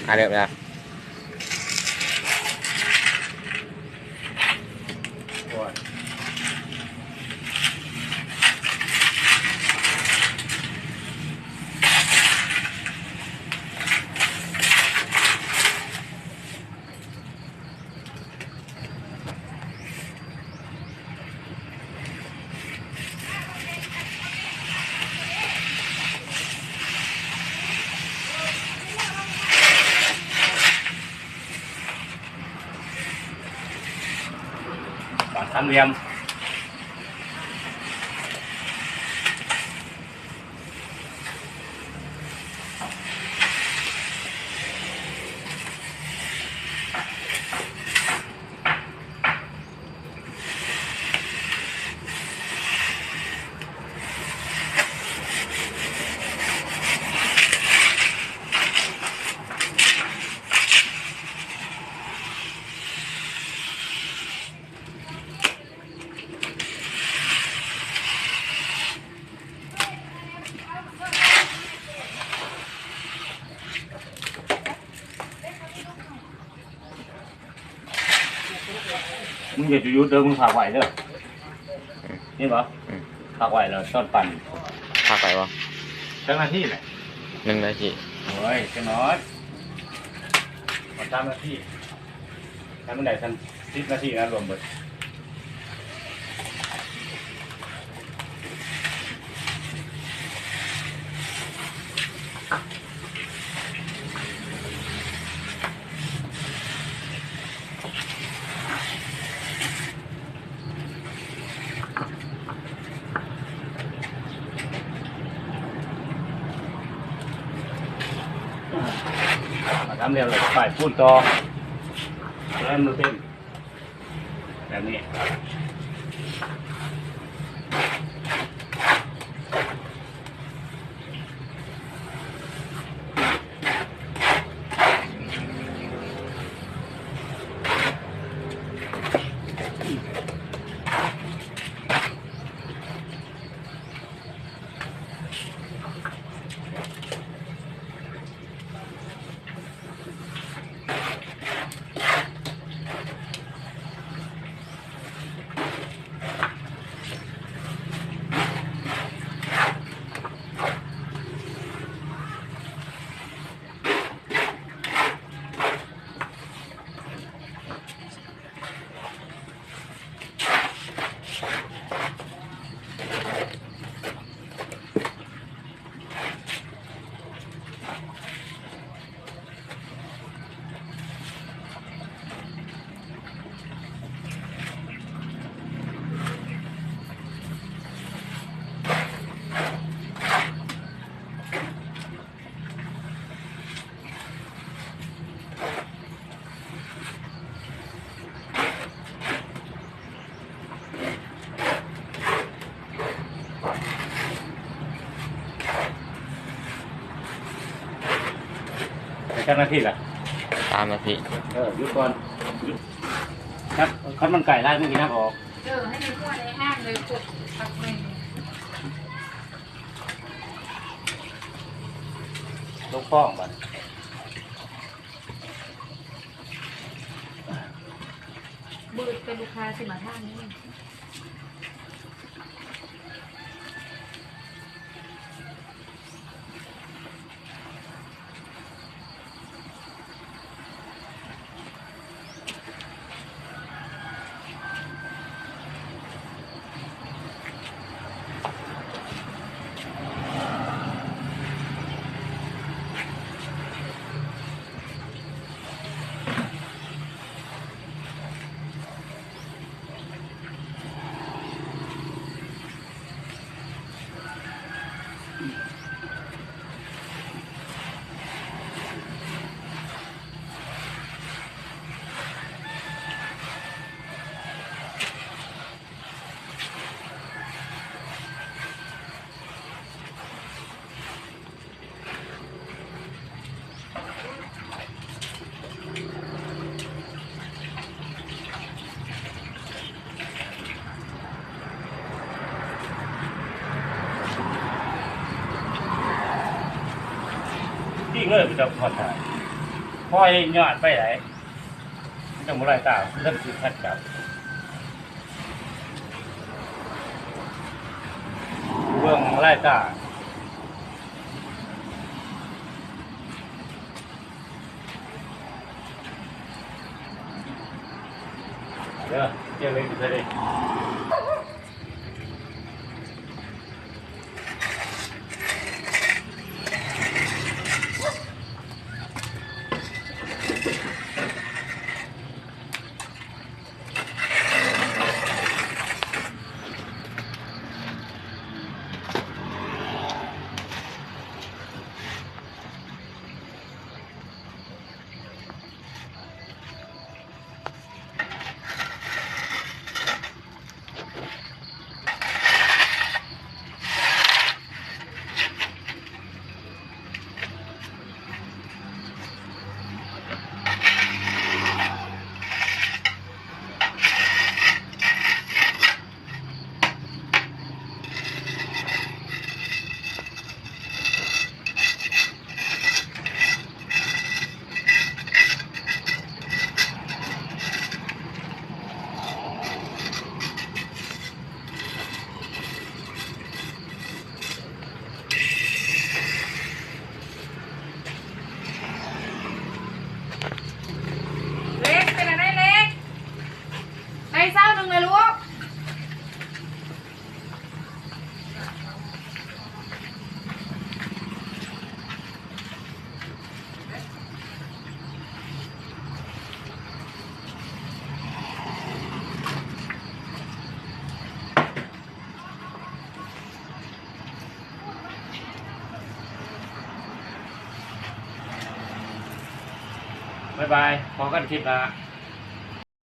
ອ່າ ເລີ່ມແລ້ວ. ປາກສາມຫຼ່ຽມ. ມຶງຢ່າຢຸດເດີ ມຶງພັກໄວ້ເດີ ເຫັນບໍ່? ອືມ ພັກໄວ້ແລ້ວຕອນປັ່ນ ພັກໄວ້ບໍ່? ຈັກນາທີແຫຼະ? ໜຶ່ງນາທີ. ໂອ້ຍ ຈັກໜ້ອຍ ພໍສາມນາທີ. ໃຫ້ມັນໄດ້ຊັ້ນສິບນາທີນະ ລວມເບິດ. ທຳແລ້ວ ແລ້ວກໍປ້າຍປູນຕໍ່ ແລ້ວມັນເຕັມ ແບບນີ້. ໄດ້ຈັກນາທີລະ? ສາມນາທີ. ເອີ ຢຸດກ່ອນ ຢຸດ. ຄັນ ຄັນມັນໃກ້ຫຼາຍ ມັນກໍຍັບອອກ. ເອີ ໃຫ້ມັນທົ່ວໃນຫ້າງເລີຍ ກົດພັກໜຶ່ງ ລົງຄອງບາດ. ບຶດແຕ່ລູກຄ້າຊິມາຖາມນີ້. ປີ້ງເລີຍ ບໍ່ຈັກຮອດທ່າ. ຄ່ອຍຍອດໄປໄດ໋ ມັນຈັ່ງບໍ່ລາຍຕາ ເລີ່ມຊິຂັດຈັບ ເບິ່ງລາຍຕາ ເດີ ເຈີເລັກຢູ່ໃສເດ? ເລັກ ເປັນອັນໃດເລັກ? ໄດ້ຊາວໜຶ່ງແລ້ວລູກ. ບາຍບາຍ ພໍ້ກັນຄລິບໜ້າ.